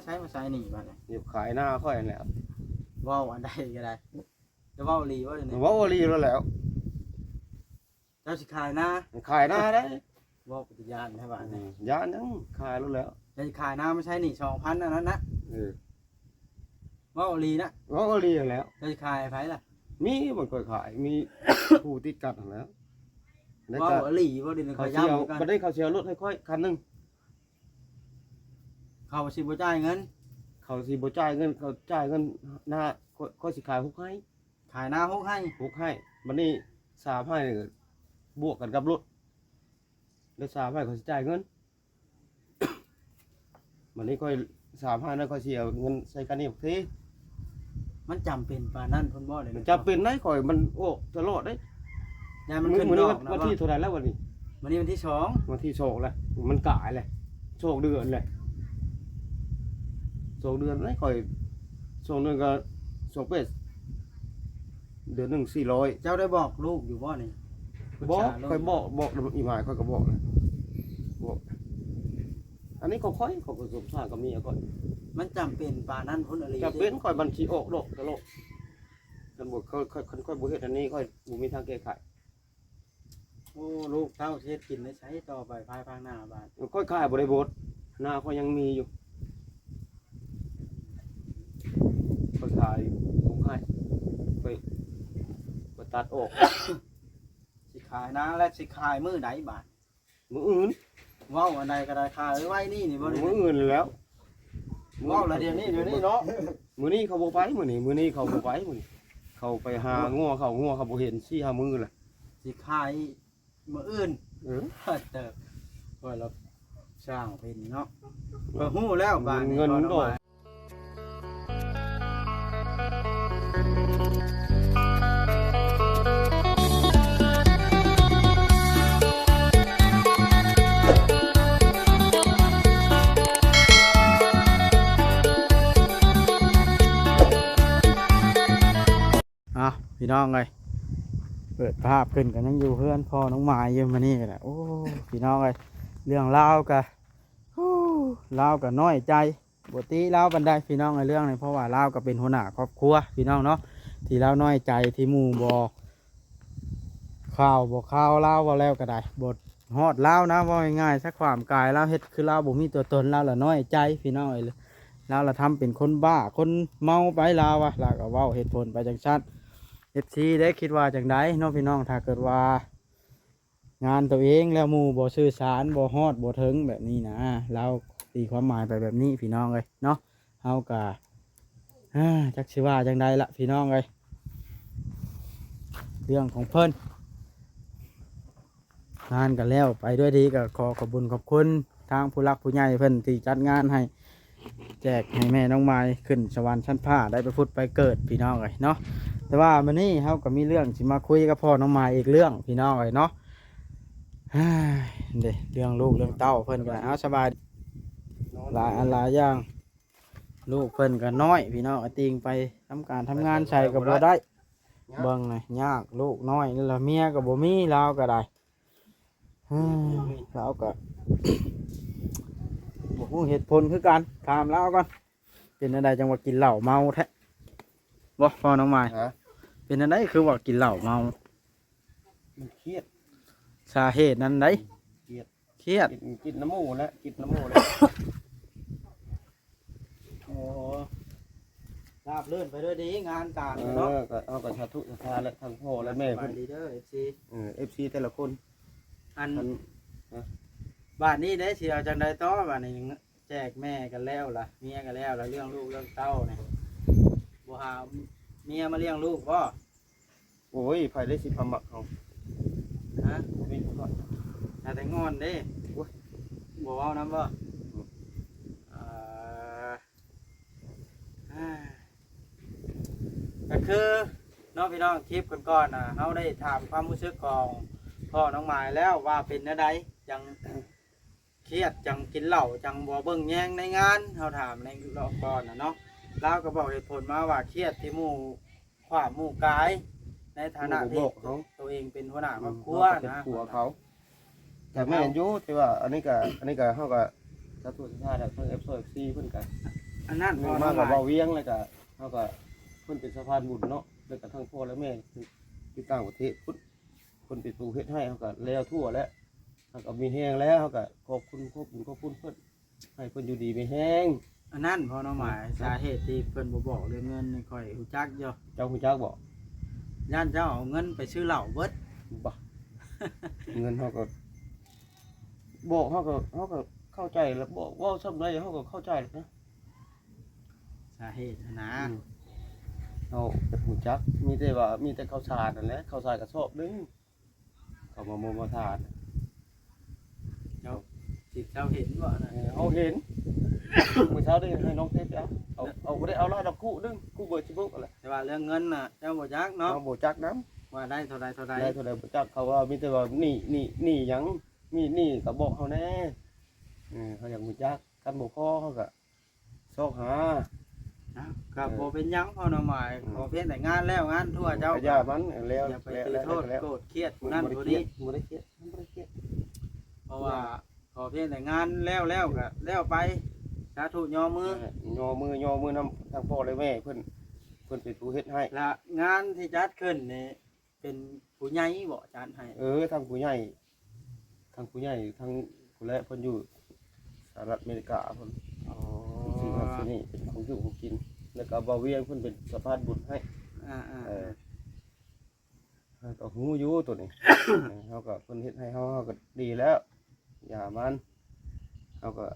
ໃຊ້ມາໃຊ້ໜີ້ບາດນີ້ ຢູ່ຂາຍນາຂ້ອຍຫັ້ນແຫຼະ ເວົ້າອັນໃດກໍໄດ້ ຈະເວົ້າອີ່ຫຼີບໍ່ດຽວນີ້? ເວົ້າອີ່ຫຼີໂລດແຫຼ້ວ ເຈົ້າຊິຂາຍນາ? ຂາຍນາໄດ໋ ເວົ້າເປັນຕາຢ້ານແທ້ບາດນີ້ ອືມ ຢ້ານຫຍັງ ຂາຍໂລດແຫຼ້ວ ເຈົ້າຊິຂາຍນາມາໃຊ້ໜີ້ສອງພັນອັນນັ້ນນະ ເອີ ເວົ້າອີ່ຫຼີນະ? ເວົ້າອີ່ຫຼີຫັ້ນແຫຼ້ວ ເຈົ້າຊິຂາຍໃຫ້ໃຜລະ? ມີບ່ອນຂ້ອຍຂາຍ ມີຜູ້ຕິດກັນຫັ້ນແຫຼ້ວ ແລ້ວກໍ ເວົ້າອີ່ຫຼີບໍ່ດຽວນີ້ ຂ້ອຍຢ້ຳຄືກັນ ບັດນີ້ເຂົາຊິເອົາລົດໃຫ້ຂ້ອຍຄັນໜຶ່ງ ເຂົາຊິບໍ່ຈ່າຍເງິນ? ເຂົາຊິບໍ່ຈ່າຍເງິນ ເຂົາຈ່າຍເງິນນາ ຂ້ອຍ ຂ້ອຍຊິຂາຍຫົກໄຮ່ ຂາຍນາຫົກໄຮ່ ຫົກໄຮ່ ບັດນີ້ສາມໄຮ່ນີ້ບວກກັນກັບລົດ ແລ້ວສາມໄຮ່ຂ້ອຍຊິຈ່າຍເງິນ ບັດນີ້ຂ້ອຍ ສາມໄຮ່ນັ້ນຂ້ອຍຊິເອົາເງິນໃສ່ກັນນີ້ບັກທີ ມັນຈຳເປັນປານນັ້ນພຸ້ນບໍ່? ມັນຈຳເປັນໄດ໋ ຂ້ອຍມັນອອກຕະຫຼອດເດ້ ຢ້ານມັນຂຶ້ນ ມື້ນີ້ວັນທີເທົ່າໃດແລ້ວບັດນີ້? ມື້ນີ້ວັນທີສອງ ວັນທີສອງແລ້ວ ມັນກາຍແລ້ວ ສອງເດືອນແລ້ວ ສອງເດືອນແລ້ວ ຂ້ອຍ ສອງເດືອນກໍສອງແປດ ເດືອນໜຶ່ງສີ່ຮ້ອຍ ເຈົ້າໄດ້ບອກລູກຢູ່ບໍ່ນີ້? ບອກ ປຶກສາລູກ ຂ້ອຍບອກ ບອກນຳອີ່ໝ້າຍ ຂ້ອຍກໍບອກແລ້ວ ບອກ ອັນນີ້ຂອງຂ້ອຍ ຂ້ອຍກໍສົມສານກັບເມຍຂ້ອຍ ມັນຈຳເປັນປານນັ້ນພຸ້ນອີ່ຫຼີ ຈຳເປັນ ຂ້ອຍມັນຊິອອກດອກຕະຫຼອດ ຄັນບໍ່ ຄັນ ຄັນຂ້ອຍບໍ່ເຮັດອັນນີ້ ຂ້ອຍບໍ່ມີທາງແກ້ໄຂ. ໂອ້ ລູກເຕົ້າຊິເຮັດກິນໄດ້ໃສຕໍ່ໄປພາຍພາກໜ້າບາດ? ຂ້ອຍຂາຍບໍ່ໄດ້ເບິດ ນາຂ້ອຍຍັງມີຢູ່ ຂ້ອຍຂາຍບໍ່ຂາຍ ຂ້ອຍ ຂ້ອຍຕັດອອກ ຊິຂາຍນາແລ້ວ ຊິຂາຍມື້ໃດບາດ? ມື້ອື່ນ ເວົ້າອັນໃດກໍໄດ້ ຂາຍໄວໆນີ້ ນີ້ບໍ່ໄດ້ ມື້ອື່ນແລ້ວ ເວົ້າລະດຽວນີ້ ດຽວນີ້ເນາະ ມື້ນີ້ເຂົາບໍ່ໄປ ມື້ນີ້ ມື້ນີ້ເຂົາບໍ່ໄປ ມື້ນີ້ເຂົາໄປຫາງົວເຂົາ ງົວເຂົາບໍ່ເຫັນສີ່ຫ້າມື້ລະ ຊິຂາຍມື້ອື່ນ ເອີ ເຕີບ ຂ້ອຍລະຊ່າງເປັນເນາະ ຂ້ອຍຮູ້ແລ້ວບາດນີ້ ເງິນມັນອອກ ເອົ້າ ພີ່ນ້ອງເອີຍ ເປີດພາບຂຶ້ນກໍຍັງຢູ່ເຮືອນພໍ່ນ້ອງໝາຍຢູ່ ມື້ນີ້ກໍໄດ້ ໂອ້ ພີ່ນ້ອງເອີຍ ເລື່ອງລາວກໍ ໂອ້ ລາວກໍນ້ອຍໃຈ ບໍ່ຕິລາວປານໃດພີ່ນ້ອງເອີຍ ເລື່ອງນີ້ ເພາະວ່າລາວກໍເປັນຫົວໜ້າຄອບຄົວພີ່ນ້ອງເນາະ ທີ່ລາວນ້ອຍໃຈທີ່ໝູ່ບໍ່ຂ່າວບໍ່ຂ່າວລາວ ເວົ້າແລ້ວກໍໄດ້ ບໍ່ຮອດລາວນະ ເວົ້າງ່າຍໆຊະ ຄວາມກາຍລາວເຮັດຄືລາວບໍ່ມີຕົວຕົນ ລາວລະນ້ອຍໃຈພີ່ນ້ອງເອີຍ ລາວລະທຳເປັນຄົນບ້າຄົນເມົາໄປລາວວ່າ ລາວກໍເວົ້າເຫດຜົນໄປຈັ່ງຊັ້ນ ເອັຟຊີ ເດ້ ຄິດວ່າຈັ່ງໃດເນາະພີ່ນ້ອງ ຖ້າເກີດວ່າ ງານໂຕເອງແລ້ວໝູ່ບໍ່ສື່ສານ ບໍ່ຮອດບໍ່ເຖິງແບບນີ້ນະ ລາວຕີຄວາມໝາຍໄປແບບນີ້ພີ່ນ້ອງເອີຍເນາະ ເຮົາກະ ເອີ ຈັກຊິວ່າຈັ່ງໃດລະພີ່ນ້ອງເອີຍ ເລື່ອງຂອງເພິ່ນ ງານກໍແລ້ວໄປດ້ວຍດີ ກໍຂໍຂອບບຸນຂອບຄຸນທາງຜູ້ຫຼັກຜູ້ໃຫຍ່ເພິ່ນທີ່ຈັດງານໃຫ້ ແຈກໃຫ້ແມ່ນ້ອງມາຍຂຶ້ນສະຫວັນຊັ້ນຟ້າ ໄດ້ໄປຜຸດໄປເກີດພີ່ນ້ອງເອີຍເນາະ ແຕ່ວ່າມື້ນີ້ເຮົາກໍມີເລື່ອງຊິມາຄຸຍກັບພໍ່ນ້ອງມາຍອີກເລື່ອງພີ່ນ້ອງເອີຍເນາະ ເອີ ເດ້ ເລື່ອງລູກເລື່ອງເຕົ້າເພິ່ນກໍ ເອົາ ສະບາຍ ຫຼາຍອັນຫຼາຍຢ່າງ ລູກເພິ່ນກໍນ້ອຍພີ່ນ້ອງ ຕິງໄປທຳການທຳງານໃສກໍບໍ່ໄດ້ ເບິ່ງນະ ຍາກ ລູກນ້ອຍນີ້ລະ ເມຍກໍບໍ່ມີ ລາວກໍໄດ້ ເອີ ລາວກໍບໍ່ຮູ້ເຫດຜົນຄືກັນ ຖາມລາວກ່ອນ ເປັນແນວໃດຈັ່ງວ່າກິນເຫຼົ້າເມົາແທ້ ບໍ່ ພໍ່ນ້ອງມາຍ? ຮະ? ເປັນແນວໃດຄືວ່າກິນເຫຼົ້າເມົາ? ມັນຄຽດ ສາເຫດນັ້ນໃດ ຄຽດ ຄຽດ ກິນ ກິນນຳໝູ່ແຫຼະ ກິນນຳໝູ່ແຫຼະ ໂອ້ ລາບລື່ນໄປດ້ວຍດີ ງານການ ເອີ ເນາະ ກໍເຮົາກໍສາທຸສາທາແຫຼະ ທັງພໍ່ແລະແມ່ເພິ່ນ ສະບາຍດີເດີ ເອັຟຊີ ເອີ ເອັຟຊີ ແຕ່ລະຄົນ ອັນ ອັນ ຮະ? ບາດນີ້ເດ້ ຊິເອົາຈັ່ງໃດຕໍ່ບາດນີ້? ແຈກແມ່ກັນແລ້ວລະ ເມຍກັນແລ້ວລະ ເລື່ອງລູກເລື່ອງເຕົ້ານີ້ ບໍ່ຫາເມຍມາລ້ຽງລູກບໍ່? ໂອ້ຍ ໃຜໄດ້ຊິມາມັກເຮົາ ຮະ? ບໍ່ມີຜູ້ມັກ ຫາແຕ່ງອນເດ້ ໂອ້ຍ ບໍ່ເວົ້ານຳບໍ່? ອືມ ເອີ ກໍຄືເນາະ ພີ່ນ້ອງ ຄລິບກ່ອນໆນະ ເຮົາໄດ້ຖາມຄວາມຮູ້ສຶກຂອງພໍ່ນ້ອງມາຍແລ້ວວ່າເປັນແນວໃດ ຈັ່ງ ຄຽດ ຈັ່ງກິນເຫຼົ້າ ຈັ່ງບໍ່ເບິ່ງແຍງໃນງານ ເຮົາຖາມໃນລອບກ່ອນນະເນາະ ລາວກໍບອກເຫດຜົນມາວ່າຄຽດທີ່ໝູ່ຂວ້າມໝູ່ກາຍ ໃນຖານະທີ່ໂຕເອງເປັນຫົວໜ້າຄອບຄົວນະ ເປັນຜົວເຂົາ ກໍແມ່ນຢູ່ ແຕ່ວ່າອັນນີ້ກໍ ອັນນີ້ກໍເຮົາກໍສາທຸສາທາແລ້ວ ທັງ ເອັຟຊີ ເອັຟຊີ ເພິ່ນກໍ ອັນນັ້ນ ໜຶ່ງມາກໍເວົ້າວຽງ ແລ້ວກໍເຮົາກໍ ເພິ່ນເປັນສະພານບຸນເນາະ ແລ້ວກໍທັງພໍ່ແລະແມ່ທີ່ຕ່າງປະເທດພຸ້ນ ເພິ່ນເປັນຜູ້ເຮັດໃຫ້ ເຮົາກໍແລ້ວທົ່ວແລ້ວ ເຮົາກໍມີແຮງແລ້ວ ເຮົາກໍຂອບຄຸນ ຂອບບຸນຂອບຄຸນເພິ່ນ ໃຫ້ເພິ່ນຢູ່ດີມີແຮງ. ອັນນັ້ນພໍ່ນ້ອງໝາຍ ສາເຫດທີ່ເພິ່ນບໍ່ບອກເລື່ອງເງິນນີ້ ຂ້ອຍຮູ້ຈັກຢູ່. ເຈົ້າຮູ້ຈັກບໍ່? ຢ້ານເຈົ້າເອົາເງິນໄປຊື້ເຫຼົ້າເບິດ. ບໍ່ ເງິນເຮົາກໍ ບອກ ເຮົາກໍ ເຮົາກໍເຂົ້າໃຈແລ້ວ ບອກເວົ້າສ່ຳໃດເຮົາກໍເຂົ້າໃຈແລ້ວນະ. ສາເຫດຫັ້ນນະ ອືມ ເຮົາກໍຮູ້ຈັກ ມີແຕ່ວ່າ ມີແຕ່ເຂົ້າສານນັ້ນແຫຼະ ເຂົ້າສານກະສອບໜຶ່ງ ເຂົາມາໂມມາທານ. ເຈົ້າ ເຈົ້າເຫັນບໍ່ນະ? ເອີ ເຮົາເຫັນ ມື້ເຊົ້ານີ້ໃຫ້ນ້ອງເທບເອົາ ເອົາ ເອົາ ບໍ່ໄດ້ເອົາຫຼາຍດອກ ຄູ່ໜຶ່ງ ຄູ່ເບີສິບຫົກຫັ້ນແຫຼະ. ແຕ່ວ່າເລື່ອງເງິນນະ ເຈົ້າບໍ່ຈັກເນາະ? ເຮົາບໍ່ຈັກນຳ ວ່າໄດ້ເທົ່າໃດ ເທົ່າໃດ ໄດ້ເທົ່າໃດບໍ່ຈັກ. ເຂົາວ່າມີແຕ່ວ່າໜີ້ ໜີ້ ໜີ້ຫຍັງ ມີໜີ້ກໍບອກເຮົາແດ່. ເອີ ເຮົາຢາກຮູ້ຈັກ ຄັນບໍ່ພໍເຮົາກໍ ຊອກຫາ ເອົ້າ ກໍບໍ່ເປັນຫຍັງພໍ່ນ້ອງໝາຍ ອືມ ຂໍພຽງແຕ່ງານແລ້ວງານທົ່ວ ເຈົ້າກໍຢ່າມັນ ແລ້ວ ຢ່າໄປຖືໂທດ ແລ້ວ ໂກດຄຽດຜູ້ນັ້ນຜູ້ນີ້ ບໍ່ໄດ້ຄຽດ ບໍ່ໄດ້ຄຽດ ບໍ່ໄດ້ຄຽດ ເພາະວ່າ ຂໍພຽງແຕ່ງານແລ້ວ ແລ້ວກໍແລ້ວໄປ ສາທຸຍໍມື ຍໍມື ຍໍມືນຳທາງພໍ່ແລະແມ່ເພິ່ນ ເພິ່ນເປັນຜູ້ເຮັດໃຫ້. ລະງານທີ່ຈັດຂຶ້ນນີ້ ເປັນຜູ້ໃຫຍ່ບໍ່ຈັດໃຫ້? ເອີ ທັງຜູ້ໃຫຍ່ ທັງຜູ້ໃຫຍ່ ທັງຜູ້ແລະ ເພິ່ນຢູ່ສະຫະລັດອາເມລິກາພຸ້ນ. ອໍ ຊື້ນັ້ນຊື້ນີ້ ເປັນຂອງຢູ່ຂອງກິນ ແລ້ວກໍບ່າວວຽງເພິ່ນເປັນສະພານບຸນໃຫ້. ອ່າໆ ເອີ ເຮົາກໍຮູ້ຢູ່ໂຕນີ້ ເຮົາກໍ ເພິ່ນເຮັດໃຫ້ເຮົາ ເຮົາກໍດີແລ້ວ ຢ່າມັນ ເຮົາກໍ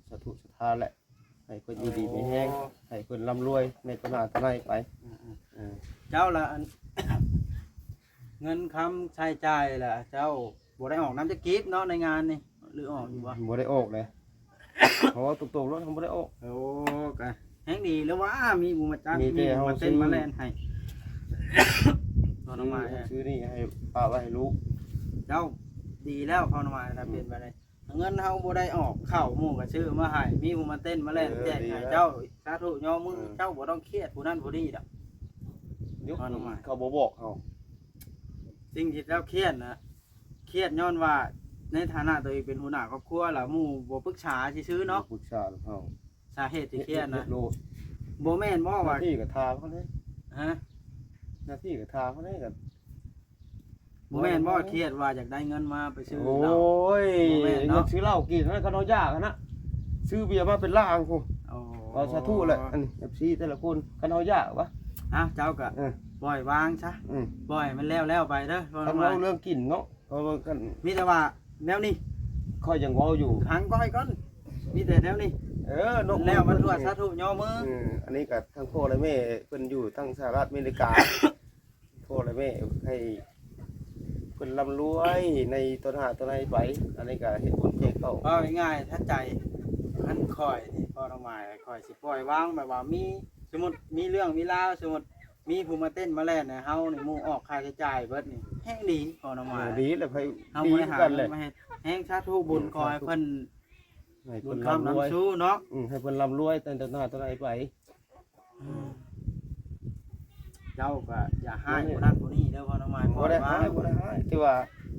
ສາທຸສາທາແຫຼະ ໃຫ້ເພິ່ນຢູ່ດີມີແຮງ ໂອ້ ໃຫ້ເພິ່ນລ່ຳລວຍໃນຕໍ່ໜ້າຕໍ່ໃນໄປ. ອືມໆ ເອີ ເຈົ້າລະ ອັນ ເງິນຄຳໃຊ້ຈ່າຍລະ ເຈົ້າບໍ່ໄດ້ອອກນຳຈັກກີບເນາະ ໃນງານນີ້ ຫຼືອອກຢູ່ບໍ່? ບໍ່ໄດ້ອອກເດ້ ເຮົາເວົ້າຕົງໆໂລດ ເຮົາບໍ່ໄດ້ອອກ. ໂອ້ ກະແຮງດີແລ້ວວ່າ ມີຜູ້ມາຈັດ ມີແຕ່ເຮົາຊື້ ມີຜູ້ມາເຕັ້ນມາແລ່ນໃຫ້ ພໍ່ນ້ອງໝາຍ ຊື້ນີ້ໃຫ້ ຝາກໄວ້ໃຫ້ລູກ. ເຈົ້າ ດີແລ້ວພໍ່ນ້ອງໝາຍ ຖ້າເປັນແບບນີ້ ເງິນເຮົາບໍ່ໄດ້ອອກ ເຂົ້າໝູ່ກໍຊື້ມາໃຫ້ ມີຜູ້ມາເຕັ້ນມາແລ່ນ ເອີ ແຈກໃຫ້ເຈົ້າ. ສາທຸຍໍມື ເອີ ເຈົ້າບໍ່ຕ້ອງຄຽດຜູ້ນັ້ນຜູ້ນີ້ດອກ. ເຂົາບໍ່ບອກເຮົາ ສິ່ງທີ່ເຈົ້າຄຽດນະ ຄຽດຍ້ອນວ່າໃນຖານະຕົວເອງເປັນຫົວໜ້າຄອບຄົວ ລະໝູ່ບໍ່ປຶກສາຊື່ໆເນາະ. ບໍ່ປຶກສາເຮົາ ສາເຫດທີ່ຄຽດນະ ເຮັດໂລດ ບໍ່ແມ່ນບໍ່ວ່າ ໜ້າທີ່ກໍຖາມເຂົາເດ້. ຮະ? ໜ້າທີ່ກໍຖາມເຂົາເດ້ ກໍ ບໍ່ແມ່ນບໍ່ຄຽດວ່າຢາກໄດ້ເງິນມາໄປຊື້ເຫຼົ້າ? ໂອ້ຍ ບໍ່ແມ່ນເນາະ ຊື້ເຫຼົ້າກິນຫັ້ນ ຄັນເຮົາຢາກຫັ້ນນະ ຊື້ເບຍມາເປັນລ້ານພຸ້ນ. ໂອ້ ເວົ້າສາທຸແຫຼະ ອັນນີ້ ເອັຟຊີ ແຕ່ລະຄົນ ຄັນເຮົາຢາກວະ. ອ້າວ ເຈົ້າກະ ເອີ ປ່ອຍວາງຊະ ອືມ ປ່ອຍໃຫ້ມັນແລ້ວໆໄປເດີ. ຄັນເວົ້າເລື່ອງກິນເນາະ ເພາະວ່າຄັນ ມີແຕ່ວ່າແນວນີ້ ຂ້ອຍຍັງເວົ້າຢູ່ ຟັງຂ້ອຍກ່ອນ ມີແຕ່ແນວນີ້ ເອີ ເນາະ ແລ້ວມັນທົ່ວ ສາທຸຍໍມື. ເອີ ອັນນີ້ກະທັງພໍ່ແລະແມ່ເພິ່ນຢູ່ທາງສະຫະລັດອາເມລິກາ ພໍ່ແລະແມ່ໃຫ້ເພິ່ນລ່ຳລວຍໃນຕໍ່ໜ້າຕໍ່ໃນໄປ. ອັນນີ້ກໍເຮັດບຸນແຈກເຂົ້າ ເວົ້າງ່າຍໆ ຖ້າໃຈ ຄັນຂ້ອຍນີ້ ພໍ່ນ້ອງໝາຍ ຂ້ອຍຊິປ່ອຍວາງ ແບບວ່າມີ ສົມມຸດມີເລື່ອງມີລາວ ສົມມຸດມີຜູ້ມາເຕັ້ນມາແລ່ນໃຫ້ເຮົານີ້ ໝູ່ອອກຄ່າໃຊ້ຈ່າຍເບິດນີ້ ແຮງດີ ພໍ່ນ້ອງໝາຍ. ເອີ ດີແລ້ວ ໃຜ ເຮົາບໍ່ໄດ້ຫາເງິນມາເຮັດ ແຮງສາທຸບຸນ ເອີ ຂອບຸນ ຂໍໃຫ້ເພິ່ນ ໃຫ້ເພິ່ນ ບຸນຄຳ ລ່ຳລວຍ ນຳຊູເນາະ. ອືມ ໃຫ້ເພິ່ນລ່ຳລວຍຕັ້ງແຕ່ໜ້າແຕ່ໃດໄປ. ເຈົ້າກໍຢ່າຮ້າຍຜູ້ນັ້ນຜູ້ນີ້ເດີ ພໍ່ນ້ອງໝາຍ. ບໍ່ໄດ້ຮ້າຍ ບໍ່ໄດ້ຮ້າຍ ແຕ່ວ່າ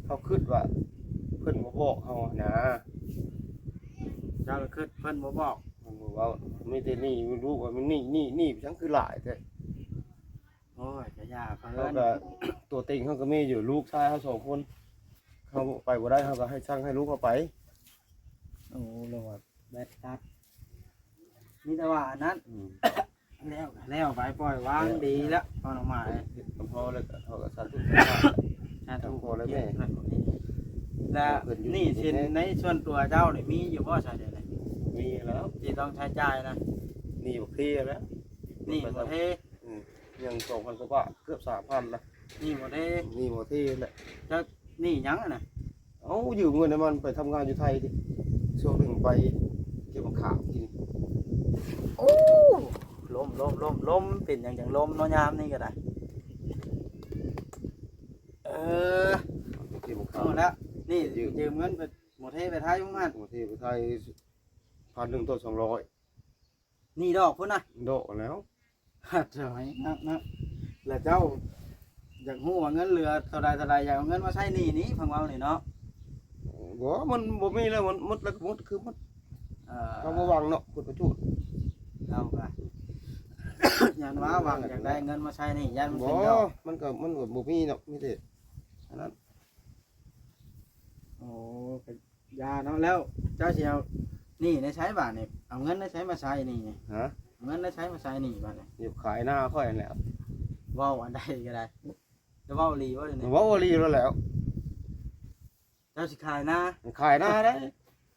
ເຮົາຄິດວ່າເພິ່ນບໍ່ບອກເຮົານະ. ເຈົ້າລະຄິດເພິ່ນບໍ່ບອກ ເພິ່ນບໍ່ເວົ້າ ມີແຕ່ໜີ້ ບໍ່ຮູ້ວ່າມັນໜີ້ ໜີ້ ໜີ້ຫຍັງຄືຫຼາຍແທ້. ໂອ້ຍ ກໍຢ່າເພິ່ນ ເຮົາກໍ ຕົວເຕັງເຮົາກໍມີຢູ່ ລູກຊາຍເຮົາສອງຄົນ ເຮົາໄປບໍ່ໄດ້ ເຮົາກໍໃຫ້ສັ່ງໃຫ້ລູກເຮົາໄປ. ໂອ້ ລະວ່າແບັດຕັດ ມີແຕ່ວ່າອັນນັ້ນ ອືມ ແລ້ວກໍແລ້ວໄປ ປ່ອຍວາງ ແລ້ວ ດີແລ້ວ ພໍ່ນ້ອງໝາຍ. ເຮັດກັບພໍ່ແລ້ວກໍເຮົາກໍສາທຸ ສາທຸ ພໍ່ແລະແມ່ ແລ້ວໜີ້ສິນໃນສ່ວນຕົວເຈົ້ານີ້ມີຢູ່ບໍ່ຊະດຽວນີ້? ມີແລ້ວ ທີ່ຕ້ອງໃຊ້ຈ່າຍນະ ໜີ້ບັກເທແລ້ວ ໜີ້ບໍ່ເທ. ອືມ ຍັງສອງພັນກວ່າບາດ ເກືອບສາມພັນນະ. ໜີ້ບໍ່ເທ ໜີ້ບໍ່ເທແຫຼະ. ເຈົ້າໜີ້ຫຍັງຫັ້ນນະ? ເອົາ ຢືມເງິນໃຫ້ມັນໄປທຳງານຢູ່ໄທຕິ ຊ່ວງໜຶ່ງໄປເກັບໝາກຂາມກິນ. ໂອ້ ລົມ ລົມ ລົມ ລົມ ເປັນຫຍັງຈັ່ງລົມເນາະ ຍາມນີ້ກໍໄດ້. ເອີ ເກັບໝາກຂາມ ເອົາລະ ນີ້ ຢືມ ຢືມເງິນໄປ ບໍ່ເທໄປໄທພຸ້ນ ບໍ່ເທໄປໄທ ພັນໜຶ່ງຕໍ່ສອງຮ້ອຍ. ໜີ້ດອກພຸ້ນນະ ດອກແລ້ວ ໂອ້ຍ ໜັກໆ. ແລ້ວເຈົ້າຢາກຮູ້ວ່າເງິນເຫຼືອເທົ່າໃດເທົ່າໃດ ຢາກເອົາເງິນມາໃຊ້ໜີ້ນີ້ ເພິ່ນເວົ້ານີ້ເນາະ. ບໍ່ ມັນບໍ່ມີແລ້ວ ມັນໝົດແລ້ວກໍໝົດ ຄືໝົດ. ເ ເຮົາບໍ່ຫວັງເນາະ ພຸດປະຈູດ ເຮົາກະ ຢ້ານວ່າຫວັງຢາກໄດ້ເງິນມາໃຊ້ໜີ້ ຢ້ານມັນເປັນດອກ ບໍ່ ມັນກໍ ມັນກໍບໍ່ມີເນາະ ມີແຕ່ອັນນັ້ນ ໂອ້ ກໍຢ່າເນາະ ແລ້ວເຈົ້າຊິເອົາໜີ້ໃນໃສບາດນີ້ ເອົາເງິນໃນໃສມາໃຊ້ໜີ້ນີ້ ຮະ ເອົາເງິນໃນໃສມາໃຊ້ໜີ້ບາດນີ້ ຢູ່ຂາຍນາຂ້ອຍຫັ້ນແຫຼະ ເວົ້າອັນໃດກໍໄດ້ ຈະເວົ້າອີ່ຫຼີບໍ່ດຽວນີ້ ເວົ້າອີ່ຫຼີແລ້ວແຫຼະ ເຈົ້າຊິຂາຍນາ ຂາຍນາໄດ້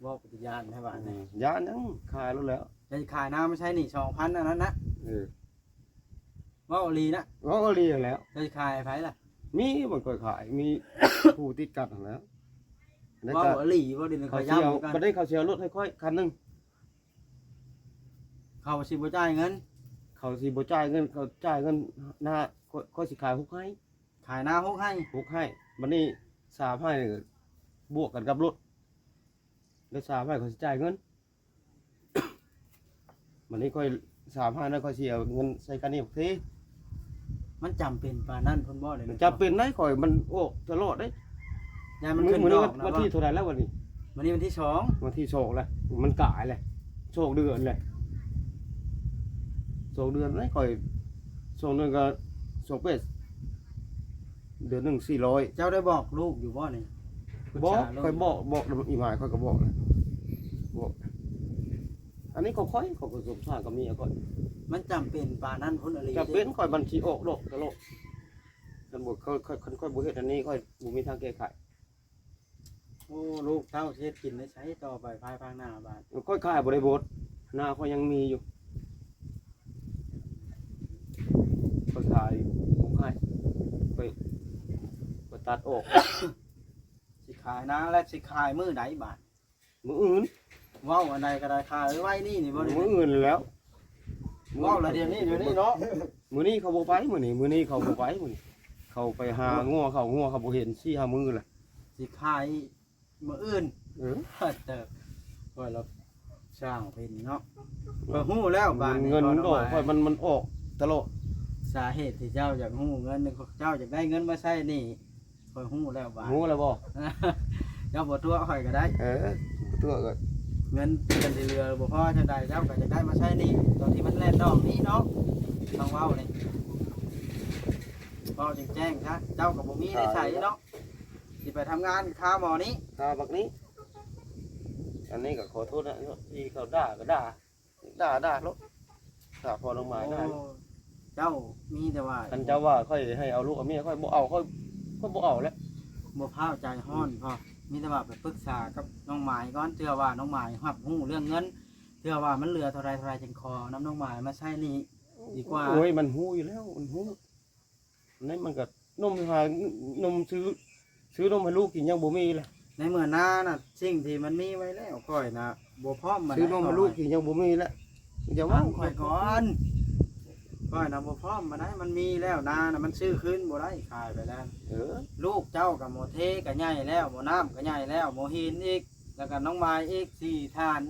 ເວົ້າເປັນຕາຢ້ານແທ້ບາດນີ້ ອືມ ຢ້ານຫຍັງ ຂາຍໂລດແລ້ວ ເຈົ້າຊິຂາຍນາມາໃຊ້ໜີ້ສອງພັນອັນນັ້ນນະ ເອີ ເວົ້າອີ່ຫຼີນະ ເວົ້າອີ່ຫຼີແລ້ວ ເຈົ້າຊິຂາຍໃຜລະ ມີບ່ອນຂ້ອຍຂາຍ ມີຜູ້ຕິດກັນຫັ້ນແຫຼະ ແລ້ວກໍ ເວົ້າອີ່ຫຼີບໍ່ດຽວນີ້ ຂ້ອຍຢ້ຳຄືກັນ ບັດນີ້ເຂົາຊິເອົາລົດໃຫ້ຂ້ອຍຄັນໜຶ່ງ ເຂົາຊິບໍ່ຈ່າຍເງິນ ເຂົາຊິບໍ່ຈ່າຍເງິນ ເຂົາຈ່າຍເງິນນາ ຂ້ອຍ ຂ້ອຍຊິຂາຍຫົກໄຮ່ ຂາຍນາຫົກໄຮ່ ຫົກໄຮ່ ບັດນີ້ສາມໄຮ່ນີ້ບວກກັນກັບລົດ ແລ້ວສາມໄຮ່ຂ້ອຍຊິຈ່າຍເງິນ ບັດນີ້ຂ້ອຍ ສາມໄຮ່ນັ້ນຂ້ອຍຊິເອົາເງິນໃສ່ການນີ້ບັກເທ ມັນຈຳເປັນປານນັ້ນພຸ້ນບໍ່ດຽວນີ້ ມັນຈຳເປັນໄດ໋ ຂ້ອຍມັນອອກຕະຫຼອດເດ້ ຢ້ານມັນຂຶ້ນ ມື້ນີ້ວັນທີເທົ່າໃດແລ້ວບັດນີ້ ມື້ນີ້ວັນທີສອງ ວັນທີສອງແລ້ວ ມັນກາຍແລ້ວ ສອງເດືອນແລ້ວ ສອງເດືອນແລ້ວ ຂ້ອຍ ສອງເດືອນກໍສອງແປດ ເດືອນໜຶ່ງສີ່ຮ້ອຍ ເຈົ້າໄດ້ບອກລູກຢູ່ບໍ່ນີ້ ບໍ່ ປຶກສາລູກ ຂ້ອຍບອກ ບອກອີ່ໝ້າຍ ຂ້ອຍກໍບອກແລ້ວ ບອກ ອັນນີ້ຂອງຂ້ອຍ ຂ້ອຍກໍສົງສານກັບເມຍຂ້ອຍ ມັນຈຳເປັນປານນັ້ນພຸ້ນອີ່ຫຼີ ຈຳເປັນ ຂ້ອຍມັນຊິອອກດອກຕະຫຼອດ ຄັນບໍ່ ຂ້ອຍ ຂ້ອຍ ຄັນຂ້ອຍບໍ່ເຮັດອັນນີ້ ຂ້ອຍບໍ່ມີທາງແກ້ໄຂ ໂອ້ ລູກເຕົ້າຊິເຮັດກິນໄດ້ໃສຕໍ່ໄປພາຍພາກໜ້າບາດ ຂ້ອຍຂາຍບໍ່ໄດ້ເບິດ ນາຂ້ອຍຍັງມີຢູ່ ຂ້ອຍຂາຍບໍ່ຂາຍ ຂ້ອຍ ຂ້ອຍຕັດອອກ ຊິຂາຍນາແລ້ວ ຊິຂາຍມື້ໃດບາດ ມື້ອື່ນ ເວົ້າອັນໃດກໍໄດ້ ຂາຍໄວໆນີ້ນີ້ບໍ່ໄດ້ ມື້ອື່ນແລ້ວ ເວົ້າລະດຽວນີ້ ດຽວນີ້ເນາະ ມື້ນີ້ເຂົາບໍ່ໄປ ມື້ນີ້ ມື້ນີ້ເຂົາບໍ່ໄປ ມື້ນີ້ ເຂົາໄປຫາງົວເຂົາ ງົວເຂົາບໍ່ເຫັນສີ່ຫ້າມື້ລະ ຊິຂາຍມື້ອື່ນ ເອີ ເຕີບ ຂ້ອຍລະຊ່າງເປັນເນາະ ຂ້ອຍຮູ້ແລ້ວບາດນີ້ ເງິນມັນອອກ ຂ້ອຍມັນ ມັນອອກຕະຫຼອດ ສາເຫດທີ່ເຈົ້າຢາກຮູ້ເງິນ ເຈົ້າຢາກໄດ້ເງິນມາໃຊ້ໜີ້ ຂ້ອຍຮູ້ແລ້ວບາດ ຮູ້ແລ້ວບໍ່ ເຈົ້າບໍ່ຕົວະຂ້ອຍກໍໄດ້ ເອີ ບໍ່ຕົວະກໍ ເງິນເດືອນທີ່ເຫຼືອບໍ່ພໍຈັ່ງໃດ ເຈົ້າກໍຈະໄດ້ມາໃຊ້ໜີ້ ຕອນທີ່ມັນແລ່ນອອກນີ້ເນາະ ຕ້ອງເວົ້ານີ້ ເວົ້າແຈ້ງໆຊະ ເຈົ້າກໍບໍ່ມີໃນໃຊ້ເນາະ ຊິໄປທຳງານຄາໝໍນີ້ ຄາບັກນີ້ ອັນນີ້ກໍຂໍໂທດນະ ທີ່ເຂົາດ່າກໍດ່າ ດ່າ ດ່າໂລດ ດ່າພໍ່ນ້ອງໝາຍ ໂອ້ ດ່າ ເຈົ້າມີແຕ່ວ່າ ຄັນເຈົ້າວ່າຂ້ອຍໃຫ້ເອົາລູກເອົາເມຍ ຂ້ອຍບໍ່ເອົາ ຂ້ອຍ ຂ້ອຍບໍ່ເອົາແຫຼະ ບໍ່ພ້າວໃຈຮ້ອນ ອືມ ພໍ່ ມີແຕ່ວ່າໄປປຶກສາກັບນ້ອງໝາຍກ່ອນ ເທື່ອວ່ານ້ອງໝາຍຮັບຮູ້ເລື່ອງເງິນ ເທື່ອວ່າມັນເຫຼືອເທົ່າໃດເທົ່າໃດ ຈຶ່ງຂໍນຳນ້ອງໝາຍມາໃຊ້ໜີ້ດີກວ່າ ໂອ້ຍ ມັນຮູ້ຢູ່ແລ້ວ ມັນຮູ້ ໃນມັນກໍນົມຫານົມຊື້ ຊື້ນົມໃຫ້ລູກກິນຍັງບໍ່ມີເລີຍ ໃນເມື່ອນານະ ສິ່ງທີ່ມັນມີໄວ້ແລ້ວ ຂ້ອຍນະບໍ່ພ້ອມປານໃດ ຊື້ນົມໃຫ້ລູກກິນຍັງບໍ່ມີແລ້ວ ຢ່າເວົ້າ ຟັງຂ້ອຍກ່ອນ ຂ້ອຍນະບໍ່ພ້ອມປານໃດ ມັນມີແລ້ວ ນານະມັນຊື້ຄືນບໍ່ໄດ້ ຂາຍໄປແລ້ວ ເອີ ລູກເຈົ້າກໍໝໍເທກໍໃຫຍ່ແລ້ວ ໝໍນ້ຳກໍໃຫຍ່ແລ້ວ ໝໍຫີນອີກ ແລ້ວກໍນ້ອງໝາຍອີກ ສີ່ທ່ານ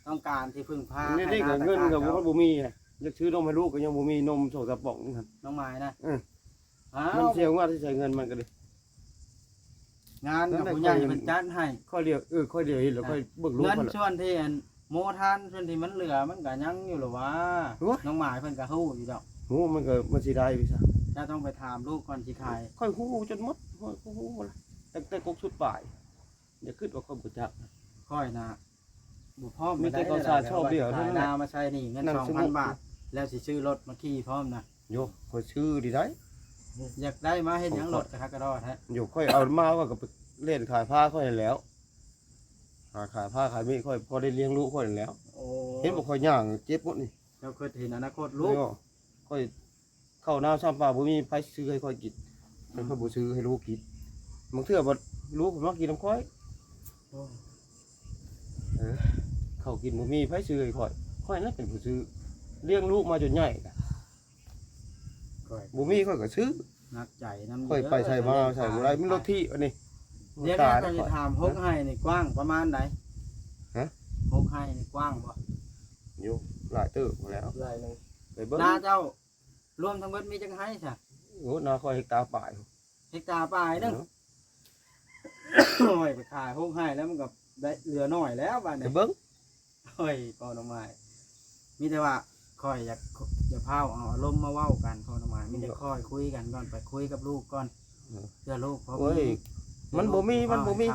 ຕ້ອງການທີ່ເພິ່ງພາ ໃຫ້ນາ ເງິນກໍບໍ່ມີ ຢາກຊື້ນົມໃຫ້ລູກກໍຍັງບໍ່ມີ ນົມສອງສາມປ່ອງນີ້ຫັ້ນ ນ້ອງໝາຍນະ ເອີ ອ້າວ ມັນເສຍງວດທີ່ໃຊ້ເງິນມັນກໍດີ ງານກັບຜູ້ໃຫຍ່ເພິ່ນຈັດໃຫ້ ຂ້ອຍດຽວ ເອີ ຂ້ອຍດຽວເຫັນແລ້ວ ຂ້ອຍເບິ່ງລູກ ເງິນສ່ວນທີ່ອັນໂມທານ ສ່ວນທີ່ມັນເຫຼືອ ມັນກໍຍັງຢູ່ລະວ່າ ໂອ້ຍ ນ້ອງໝາຍເພິ່ນກໍຮູ້ຢູ່ດອກ ຮູ້ມັນກໍມັນຊິໄດ້ວິຊາ ເຈົ້າຕ້ອງໄປຖາມລູກກ່ອນຊິຂາຍ ຂ້ອຍຮູ້ຈົນໝົດ ຂ້ອຍຮູ້ໝົດລະ ຕັ້ງແຕ່ກົກສຸດປາຍ ຢ່າຄິດວ່າຂ້ອຍບໍ່ຈັກ ຂ້ອຍນະ ບໍ່ພ້ອມ ມີແຕ່ເຂົາສາຊອບດຽວເທົ່ານັ້ນແຫຼະ ນາມາໃຊ້ໜີ້ເງິນສອງພັນບາດ ແລ້ວຊິຊື້ລົດມາຂີ່ພ້ອມນະ ໂຢ ຂ້ອຍຊື້ດີໄດ໋ ຢາກໄດ້ມາເຮັດຫຍັງລົດກະຄັກກະດໍແທ້ ໂຢ ຂ້ອຍເອົາມາ ຂ້ອຍກໍໄປເລ່ນຂາຍພາຂ້ອຍຫັ້ນແຫຼ້ວ ຫາຂາຍພາຂາຍມີດຂ້ອຍ ພໍໄດ້ລ້ຽງລູກຂ້ອຍຫັ້ນແຫຼ້ວ ໂອ້ ເຫັນບໍ່ ຂ້ອຍຍ່າງເຈັບໝົດນີ້ ເຈົ້າຄິດເຫັນອະນາຄົດລູກ ໂຢ ຂ້ອຍ ເຂົ້ານ້ຳຊຳປາບໍ່ມີໃຜຊື້ໃຫ້ຂ້ອຍກິນ ແຕ່ຂ້ອຍບໍ່ຊື້ໃຫ້ລູກກິນ ບາງເທື່ອບັດລູກມັກກິນນຳຂ້ອຍ ໂອ້ ເອີ ເຂົ້າກິນບໍ່ມີໃຜຊື້ໃຫ້ຂ້ອຍ ຂ້ອຍນັ້ນເປັນຜູ້ຊື້ ລ້ຽງລູກມາຈົນໃຫຍ່ ຂ້ອຍ ບໍ່ມີຂ້ອຍກໍຊື້ ໜັກໃຈນຳ ຂ້ອຍໄປໃສມາໃສບໍ່ໄດ້ ມີລົດຖີບອັນນີ້ ດຽວນີ້ຂ້ອຍຊິຖາມ ຫົກໄຮ່ນີ້ກວ້າງປະມານໃດ? ຮະ? ຫົກໄຮ່ນີ້ກວ້າງບໍ່? ຢູ່ ຫຼາຍເຕີບພຸ້ນແຫຼ້ວ ໄຮ່ໜຶ່ງ ໄປເບິ່ງ ນາເຈົ້າ ລວມທັງເບິດມີຈັກໄຮ່ຊະ? ໂອ້ ນາຂ້ອຍເຮັກຕາປາຍ ເຮັກຕາປາຍໜຶ່ງ ເອີ ໂອ້ຍ ໄປຂາຍຫົກໄຮ່ແລ້ວມັນກໍໄດ້ເຫຼືອໜ້ອຍແລ້ວບາດນີ້ ໄປເບິ່ງ ໂອ້ຍ ພໍ່ນ້ອງໝາຍ ມີແຕ່ວ່າຂ້ອຍຢາກ ຢ່າພາວເອົາອາລົມມາເວົ້າກັນພໍ່ນ້ອງໝາຍ ມີແຕ່ ເນາະ ຄ່ອຍຄຸຍກັນກ່ອນ ໄປຄຸຍກັບລູກກ່ອນ ເອີ ເພື່ອລູກພໍ ໂອ້ຍ ມີ ມັນບໍ່ມີ ມັນບໍ່ມີ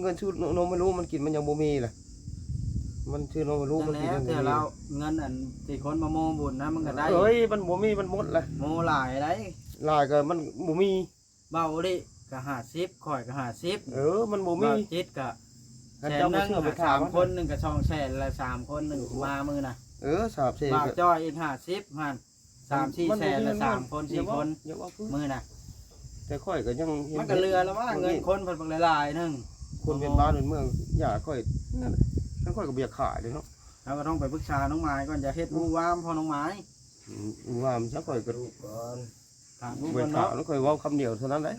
ເງິນຊື້ນົມໃຫ້ລູກມັນກິນ ມັນຍັງບໍ່ມີລະ ມັນຊື້ນົມໃຫ້ລູກມັນກິນ ຍັງບໍ່ມີ ເທື່ອລາວເງິນອັນທີ່ຄົນມາໂມບຸນນະ ມັນກໍໄດ້ ເອີຍ ມັນບໍ່ມີ ມັນໝົດລະ ໂມຫຼາຍໄດ໋ ຫຼາຍກໍມັນບໍ່ມີ ເບົາອີ່ຫຼີກໍຫ້າສິບ ຂ້ອຍກໍຫ້າສິບ ເອີ ມັນບໍ່ມີ ເບົາຈິດກໍແສນໜຶ່ງ ສາມຄົນໜຶ່ງກໍສອງແສນລະ ສາມຄົນໜຶ່ງ ໂອ້ໂຫ ມາມື້ນະ ເອີ ສາມແສນ ເບົາຈ້ອຍອີກຫ້າສິບຫັ້ນ ສາມສີ່ແສນລະ ສາມຄົນສີ່ຄົນ ມື້ນະ ແຕ່ຂ້ອຍກໍຍັງ ມັນກໍເຫຼືອລະວ່າ ເງິນຄົນເພິ່ນບັກຫຼາຍໆໜຶ່ງ ຄົນເປັນບ້ານເປັນເມືອງ ຢ່າຂ້ອຍນັ້ນ ຄັນຂ້ອຍກໍບໍ່ຢາກຂາຍເດ້ເນາະ ເຮົາກໍຕ້ອງໄປປຶກສານ້ອງໝາຍກ່ອນ ຢ່າເຮັດວູ່ວາມພໍ່ນ້ອງໝາຍ ອືມ ວ່າມັນຊະ ຂ້ອຍກໍ ຖາມລູກກ່ອນເນາະ ຂ້ອຍເວົ້າຄຳດຽວເທົ່ານັ້ນແຫຼະ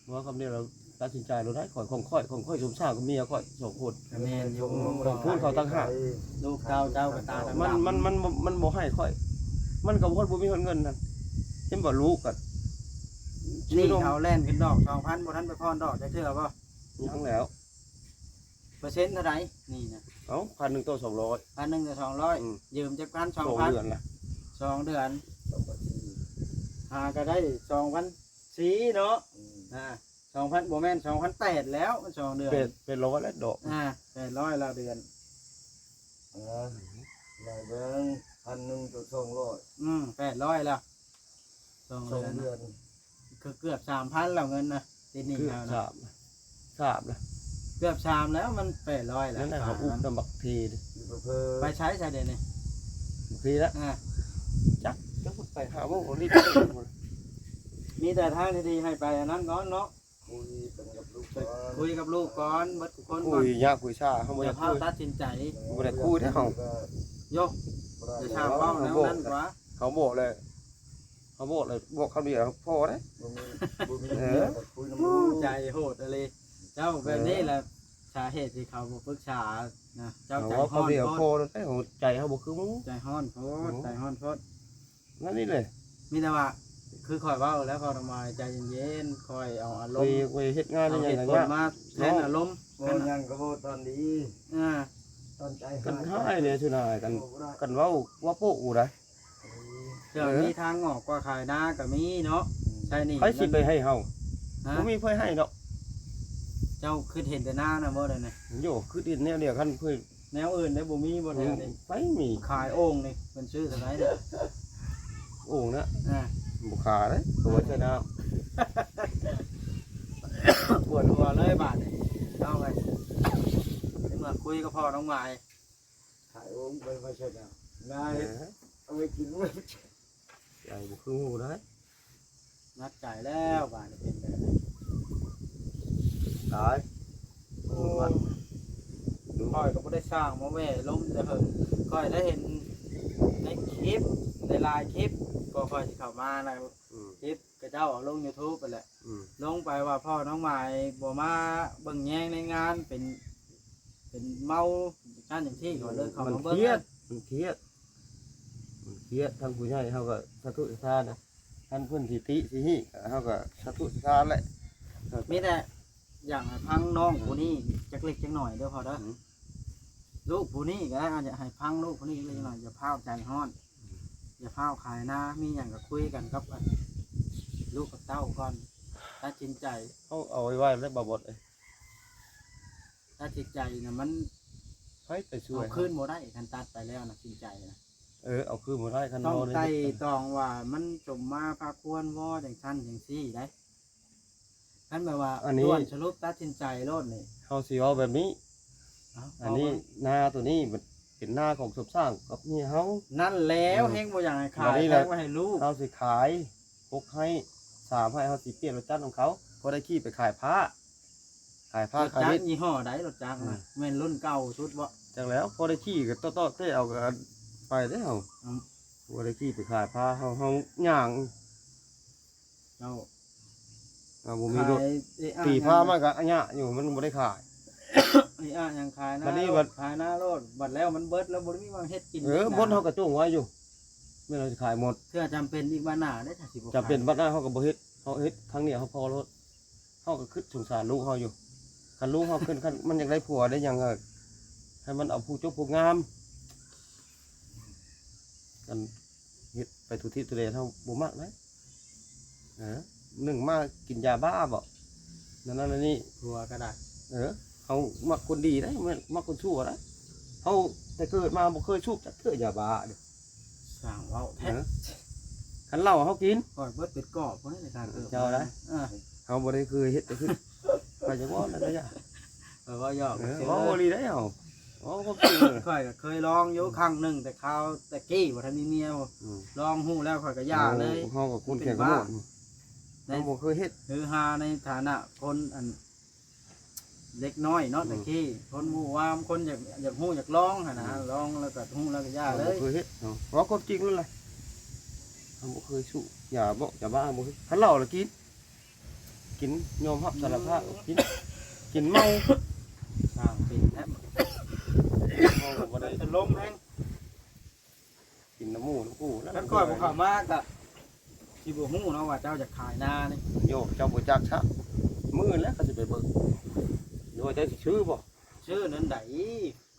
ເວົ້າຄຳດຽວແລ້ວຕັດສິນໃຈໂລດໄດ໋ ຂ້ອຍ ຂອງຂ້ອຍ ຂອງຂ້ອຍສົມສາງກັບເມຍຂ້ອຍສອງຄົນ ກໍແມ່ນຢູ່ ຂອງເພິ່ນເຂົາຕ່າງຫາກ ລູກເຕົ້າເຈົ້າກໍຕາດຳໆ ມັນ ມັນ ມັນ ມັນບໍ່ໃຫ້ຂ້ອຍ ມັນກໍບໍ່ ບໍ່ມີຮອດເງິນນັ້ນ ເຫັນບໍ່ ລູກກໍ ນີ້ເຂົາແລ່ນຂຶ້ນດອກສອງພັນ ບໍ່ທັນໄປຜ່ອນດອກຈັກເທື່ອບໍ່? ຍັງແລ້ວ ເປີເຊັນເທົ່າໃດນີ້ນະ? ເອົ້າ ພັນໜຶ່ງຕໍ່ສອງຮ້ອຍ ພັນໜຶ່ງຕໍ່ສອງຮ້ອຍ ອືມ ຢືມຈັກພັນ ສອງພັນ ສອງເດືອນລະ ສອງເດືອນ ຫາກໍໄດ້ສອງພັນສີ່ເນາະ ອືມ ອ່າ ສອງພັນ ບໍ່ແມ່ນ ສອງພັນແປດແລ້ວ ສອງເດືອນ ແປດ ແປດຮ້ອຍແລ້ວດອກ ອ່າ ແປດຮ້ອຍລະເດືອນ ອ່າ ລາຍເບິ່ງ ພັນໜຶ່ງຕໍ່ສອງຮ້ອຍ ອືມ ແປດຮ້ອຍແລ້ວ ສອງເດືອນ ສອງເດືອນ ຄືເກືອບສາມພັນແລ້ວເງິນນະ ຕິດໜີ້ເຂົານະ ສາມ ສາມລະ ເກືອບສາມແລ້ວ ມັນແປດຮ້ອຍແລ້ວ ນັ້ນນະ ເຂົາອຸບນຳບັກເທ ໄປໃຊ້ຊະດຽວນີ້ ບັກເທລະ ອ່າ ຈັກ ຈັກໄປຫາໝໍ ລີບ ມີແຕ່ທາງທີ່ດີໃຫ້ໄປອັນນັ້ນກ່ອນເນາະ ຄຸຍກັນກັບລູກກ່ອນ ໄປຄຸຍກັບລູກກ່ອນ ເບິດທຸກຄົນກ່ອນ ຄຸຍຍາກຄຸຍຊ້າ ເຮົາບໍ່ຢາກຄຸຍ ຢ່າພາວຕັດສິນໃຈ ບໍ່ໄດ້ຄຸຍເດ້ເຮົາ ໂຍ ຢ່າຊ່າງເວົ້າແນວນັ້ນກວ່າ ເຂົາບອກແລ້ວ ເຂົາບອກແລ້ວ ບອກຄຳດຽວພໍເດ້ ບໍ່ມີ ບໍ່ມີ ເອີ ເມຍກໍຄຸຍນຳໝູ່ ໃຈໂຫດອີ່ຫຼີ ເຈົ້າແບບນີ້ແຫຼະ ເອີ ສາເຫດທີ່ເຂົາບໍ່ປຶກສານະ ເຈົ້າໃຈຮ້ອນໂພດ ເຮົາເວົ້າຄຳດຽວພໍແລ້ວ ໃຈເຮົາບໍ່ຄືໝູ່ ໃຈຮ້ອນໂພດ ໂອ້ ໃຈຮ້ອນໂພດ ນັ້ນນີ້ແຫຼະ ມີແຕ່ວ່າ ຄືຂ້ອຍເວົ້າແລ້ວ ພໍ່ນ້ອງໝາຍໃຈເຢັນໆ ຄ່ອຍເອົາອາລົມ ຂ້ອຍເຮັດງານ ເອົາເຫດຜົນມາແທນອາລົມ ເວົ້າຫຍັງກໍເວົ້າຕອນດີ ອ່າ ຕອນໃຈຮ້າຍ ກັນຮ້າຍແດ່ ສຸນາຍ ກັນ ເວົ້າບໍ່ໄດ້ ກັນເວົ້າ ເວົ້າໂປະຢູ່ໃດ ເອີ ເທື່ອມີທາງອອກກວ່າຂາຍນາກໍມີເນາະ ອືມ ໃຊ້ໜີ້ ໃຜຊິໄປໃຫ້ເຮົາ ຮະ ບໍ່ມີໃຜໃຫ້ດອກ ເຈົ້າຄິດເຫັນແຕ່ນານະບໍ່ ດຽວນີ້ ໂຍ ຄິດເຫັນແນວດຽວກັນ ແນວອື່ນໄດ້ບໍ່ມີບໍ່ແຖວນີ້ ໄປມີ ຂາຍໂອ່ງນີ້ ເພິ່ນຊື້ເທົ່າໃດນີ້ ໂອ່ງນະ ອ່າ ບໍ່ຂາຍເດ້ ເອົາໄວ້ໃສ່ນ້ຳ ປວດຫົວເລີຍບາດນີ້ ເອົາໄປ ໃນເມື່ອຄຸຍກັບພໍ່ນ້ອງໝາຍ ຂາຍໂອ່ງໄປ ໄວ້ໃສ່ນ້ຳ ນາ ເອີ ເຮັດ ເອົາໄວ້ກິນ ໃຫຍ່ບໍ່ຄືໝູ່ໄດ໋ ໜັກໃຈແລ້ວບາດນີ້ເປັນແບບນີ້ ຕາຍ ໂອ້ຍ ຂ້ອຍກໍບໍ່ໄດ້ສ້າງມາແວ່ລົມແຕ່ເຫິງ ຂ້ອຍໄດ້ເຫັນໃນຄລິບ ໃນຫຼາຍຄລິບ ກໍຂ້ອຍຊິເຂົ້າມາໃນ ອືມ ຄລິບຂະເຈົ້າເອົາລົງຢູທູບຫັ້ນແຫຼະ ອືມ ລົງໄປວ່າພໍ່ນ້ອງໝາຍບໍ່ມາເບິ່ງແຍງໃນງານ ເປັນ ເປັນເມົາຊັ້ນຈັ່ງຊີ້ ກໍເລີຍເຂົ້າມາເບິ່ງ ມັນຄຽດ ມັນຄຽດ ມັນຄຽດ ທາງຜູ້ໃຫຍ່ເຮົາກໍສາທຸສາທານນະ ຄັນເພິ່ນຊິຕິຊິຮີ້ ເຮົາກໍສາທຸສາທານແຫຼະ ມີແຕ່ຢາກໃຫ້ຟັງນ້ອງຜູ້ນີ້ຈັກເລັກຈັກໜ້ອຍເດີພໍ່ເດີ ອືມ ລູກຜູ້ນີ້ກໍໄດ້ ອາ ຢາກໃຫ້ຟັງລູກຜູ້ນີ້ຈັກເລັກຈັກໜ້ອຍ ຢ່າພ້າວໃຈຮ້ອນ ອືມ ຢ່າພ້າວຂາຍນາ ມີຫຍັງກໍຄຸຍກັນກັບ ອັນ ລູກກັບເຕົ້າກ່ອນ ຕັດສິນໃຈ ເຮົາເອົາໄວ້ໄວ້ແລ້ວ ບໍ່ ບໍ່ ເອີຍ ຕັດສິນໃຈນະ ມັນ ໃຜໄປຊ່ວຍ ເອົາຄືນບໍ່ໄດ້ ຄັນຕັດໄປແລ້ວນະ ສິນໃຈນະ ເອີ ເອົາຄືນບໍ່ໄດ້ ຄັນ ຕ້ອງໄຕ່ຕອງວ່າມັນສົມມາພາຄວນບໍ່ ຈັ່ງຊັ້ນຈັ່ງຊີ້ໄດ໋ ຄັນແບບວ່າ ອັນນີ້ ດ່ວນສະຫຼຸບຕັດສິນໃຈໂລດນີ້ ເຮົາຊິເວົ້າແບບນີ້ ເອົ້າ ອັນນີ້ ເວົ້າມາ ນາໂຕນີ້ມັນເປັນນາຂອງສົມສ້າງກັບເມຍເຮົາ ນັ້ນແຫຼ້ວ ອືມ ແຮງບໍ່ຢາກໃຫ້ຂາຍ ບາດນີ້ລະ ແພງໄວ້ໃຫ້ລູກ ເຮົາຊິຂາຍຫົກໄຮ່ ສາມໄຮ່ ເຮົາຊິປ່ຽນລົດຈັກນຳເຂົາ ພໍໄດ້ຂີ່ໄປຂາຍພ້າ ຂາຍພ້າ ລົດຈັກ ຂາຍມິດ ຍີ່ຫໍ້ໃດລົດຈັກນະ ອືມ ແມ່ນລຸ້ນເກົ່າສຸດບໍ່? ຈັກແລ້ວ ພໍໄດ້ຂີ່ກໍເຕາະໆເຕະເອົາ ກໍໄປແລ້ວ ອືມ ບໍ່ໄດ້ຂີ່ໄປຂາຍພ້າ ເຮົາ ເຮົາຍ່າງ ເຈົ້າ ເຮົາບໍ່ມີລົດ ຂາຍ ເອະ ອະ ຕີພ້າມັນກໍອະຍະຢູ່ ມັນບໍ່ໄດ້ຂາຍ ເອະ ອະ ຫຍັງຂາຍນາ ບັດນີ້ ໂລດ ບັດ ຂາຍນາໂລດ ບັດແລ້ວມັນເບິດ ແລ້ວບໍ່ໄດ້ມີຫຍັງເຮັດກິນ ເອີ ເຮັດນາ ບົດເຮົາກໍຈົ່ງໄວ້ຢູ່ ແມ່ນເຮົາຊິຂາຍໝົດ ເທື່ອຈຳເປັນອີກບັດໜ້າເດ້ ຖ້າຊິບໍ່ຂາຍ ຈຳເປັນບັດໜ້າເຮົາກໍບໍ່ເຮັດ ເຮົາເຮັດຄັ້ງນີ້ເຮົາພໍໂລດ ເຮົາກໍຄິດສົງສານລູກເຮົາຢູ່ ຄັນລູກເຮົາຂຶ້ນ ຄັນມັນຢາກໄດ້ຜົວໄດ້ຫຍັງ ເອີ ໃຫ້ມັນເອົາຜູ້ຈົບຜູ້ງາມ ອັນເຮັດໄປທຸທິທຸເລນ ເຮົາບໍ່ມັກເດ້. ເອີ ໜຶ່ງມາກິນຢາບ້າບໍ ນັ້ນນັ້ນນີ້ ຜົວກໍໄດ້. ເອີ ເຮົາມັກຄົນດີໄດ໋ ບໍ່ແມ່ນມັກຄົນຊົ່ວໄດ໋. ເຮົາແຕ່ເກີດມາບໍ່ເຄີຍສູບຈັກເທື່ອຢາບ້າເດ້. ຊ່າງເວົ້າແທ້. ເອີ ຄັນເຫຼົ້າເຮົາກິນ ຂ້ອຍເບິດເປັນກອບພຸ້ນແຫຼະ ຖ້າເກີດ ເຈົ້າໄດ໋. ເອີ ເຮົາບໍ່ໄດ້ເຄີຍເຮັດ ກໍຄື ຂ້ອຍຈະເວົ້ານັ້ນລະຢ່າ ຂ້ອຍເວົ້າຫຍອກ ເອີ ຊື່ໆ ເວົ້າອີ່ຫຼີໄດ໋ເຮົາ. ເວົ້າຄວາມຈິງເລີຍ. ຂ້ອຍກໍເຄີຍລອງຢູ່ຄັ້ງໜຶ່ງ ແຕ່ຄາວແຕ່ກີ້ບໍ່ທັນມີເມຍ. ອືມ ລອງຮູ້ແລ້ວຂ້ອຍກໍຢ່າເລີຍ. ເຮົາ ເຮົາກໍຄົນແຂງຂະໂມດ ເຮົາບໍ່ເຄີຍເຮັດ ຄືຫາໃນຖານະຄົນອັນ ເດັກນ້ອຍເນາະ ອືມ ແຕ່ກີ້ຄົນບໍ່ວ່າ ຄົນຢາກ ຢາກຮູ້ຢາກລອງຫັ້ນນະ. ອືມ ລອງແລ້ວກໍຮູ້ແລ້ວກໍຢ່າເລີຍ ບໍ່ເຄີຍເຮັດເນາະ. ເວົ້າຄວາມຈິງນັ້ນແຫຼະ ເຮົາບໍ່ເຄີຍສູບຢາເບາະຢາບ້າ ບໍ່ເຄີຍ. ຄັນເຫຼົ້າລະກິນ ກິນ ຍອມຮັບສາລະພາບ ອືມ ກິນ ກິນເມົາ. ສ້າງເປັນແທ້ ເຮົາກໍບໍ່ໄດ້ ເປັນລົມແຮງ. ກິນນຳໝູ່ນຳກູນ. ຄັນຂ້ອຍບໍ່ເຂົ້າມາກໍຊິບໍ່ຮູ້ເນາະວ່າເຈົ້າຢາກຂາຍນານີ້. ໂຍ ເຈົ້າບໍ່ຈັກຊະ ມື້ອື່ນແລ້ວຂ້ອຍຊິໄປເບິ່ງ. ຫຼືວ່າເຈົ້າຊິຊື້ບໍ່? ຊື້ນັ້ນໃດ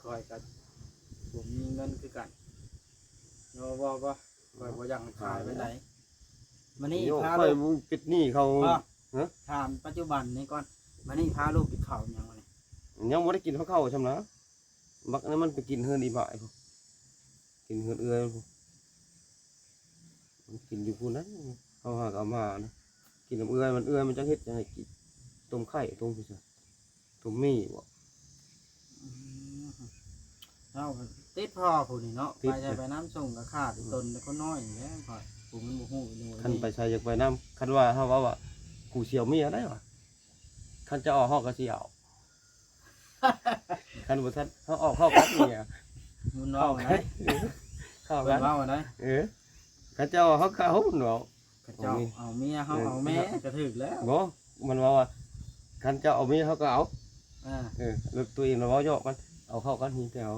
ຂ້ອຍກໍບໍ່ມີເງິນຄືກັນ. ໂຍ ບໍ່ ບໍ່ ຂ້ອຍບໍ່ຢາກໃຫ້ຂາຍປານໃດ. ມື້ນີ້ ໂຍ ພາ ຂ້ອຍ ລູກ ບໍ່ຕິດໜີ້ເຂົາ. ຮະ? ຖາມປັດຈຸບັນນີ້ກ່ອນ ມື້ນີ້ພາລູກກິນເຂົ້າຫຍັງມື້ນີ້? ຍັງບໍ່ໄດ້ກິນເຂົ້າຊ້ຳນະ. ບັກນັ້ນມັນໄປກິນເຮືອນອີ່ບ່າຍພຸ້ນ ກິນເຮືອນເອື້ອຍພຸ້ນ ມັນກິນຢູ່ພຸ້ນນະ. ເຮົາຫາກະເອົາມານະ ກິນນຳເອື້ອຍມັນ ເອື້ອຍມັນຈັກເຮັດຫຍັງໃຫ້ກິນ ຕົ້ມໄຂ່ ຕົ້ມ ຕົ້ມໝີ່ບໍ. ອືມ ເຮົາກໍຕິດພໍ່ຜູ້ນີ້ເນາະ ຕິດ ໄປໃສໄປນຳ ສົ່ງກໍຂາດອີ່ຕົນ ອືມ ແຕ່ຄົນນ້ອຍນີ້ແຫຼະ ຂ້ອຍ ຜູ້ມັນບໍ່ຮູ້ອີ່ໜູ. ຄັນໄປໃສຢາກໄປນຳ ຄັນວ່າເຮົາເວົ້າວ່າ ກູຊິເອົາເມຍໄດ້ຫວາ ຄັນຈະອອກເຮົາກໍຊິເອົາ. ຄັນບໍ່ທັນເຮົາອອກເຂົ້າກັນນີ້ ມັນເວົ້າໄດ໋ ເຂົ້າກັນ ເອີ ເຂົາເຈົ້າເຮົາກໍເອົາເນາະ. ເຂົາເຈົ້າເອົາເມຍ ເຮົາເອົາແມ່ກໍຖືກແລ້ວ. ບໍ່ ມັນເວົ້າວ່າ ຄັນເຈົ້າເອົາເມຍເຮົາກໍເອົາ. ເອີ ແລ້ວຕົວເອງລະເວົ້າຢອກມັນ ເອົາເຂົ້າກັນນີ້ແຕ່ເຮົາ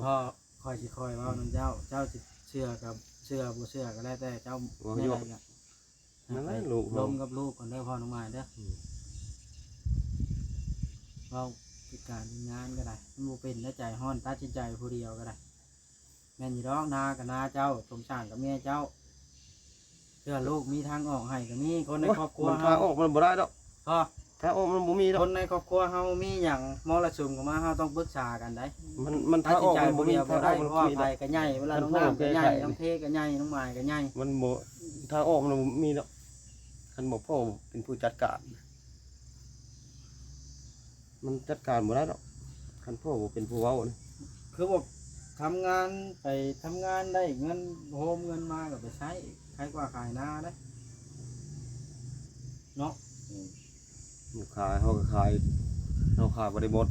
ຂ້ອຍຊິຄ່ອຍເວົ້ານຳເຈົ້າ ເຈົ້າຊິເຊື່ອກໍເຊື່ອ ບໍ່ເຊື່ອກໍແລ້ວແຕ່ເຈົ້າ. ເວົ້າຢອກ ນັ້ນແຫຼະ ລົມກັບລູກກ່ອນເດີ ພໍ່ນ້ອງໝາຍເດີ. ອືມ ເວົ້າກິດການງານກໍໄດ້ ມັນບໍ່ເປັນໄດ໋ ໃຈຮ້ອນ ຕັດສິນໃຈຜູ້ດຽວກໍໄດ້. ແມ່ນຢູ່ດອກ ນາກໍນາເຈົ້າ ສົງສານກັບເມຍເຈົ້າ ເພື່ອລູກມີທາງອອກໃຫ້ກໍມີ. ຄົນໃນຄອບຄົວເຮົາ ໂອ້ຍ ມັນທາງອອກມັນບໍ່ໄດ້ດອກ ພໍ ທາງອອກມັນບໍ່ມີດອກ. ຄົນໃນຄອບຄົວເຮົາມີຫຍັງມໍລະສຸມເຂົ້າມາ ເຮົາຕ້ອງປຶກສາກັນໄດ໋. ມັນ ມັນ ຕັດສິນໃຈຜູ້ດຽວບໍ່ໄດ້ ເພາະວ່າໃຜກໍໃຫຍ່ ເວລານ້ອງນ້ຳກໍໃຫຍ່ ນ້ອງເທກໍໃຫຍ່ ນ້ອງໝາຍກໍໃຫຍ່. ມັນບໍ່ ທາງອອກມັນບໍ່ມີດອກ ຄັນບໍ່ພໍ່ເປັນຜູ້ຈັດການ ມັນຈັດການບໍ່ໄດ້ດອກ ຄັນພໍ່ບໍ່ເປັນຜູ້ເວົ້ານະ. ຄືວ່າທຳງານ ໄປທຳງານໄດ້ເງິນໂຮມເງິນມາກໍໄປໃຊ້ ໃຄກວ່າຂາຍນາເດ້ເນາະ. ອືມ ຂາຍ ເຮົາກໍຂາຍ ເຮົາຂາຍບໍ່ໄດ້ໝົດ.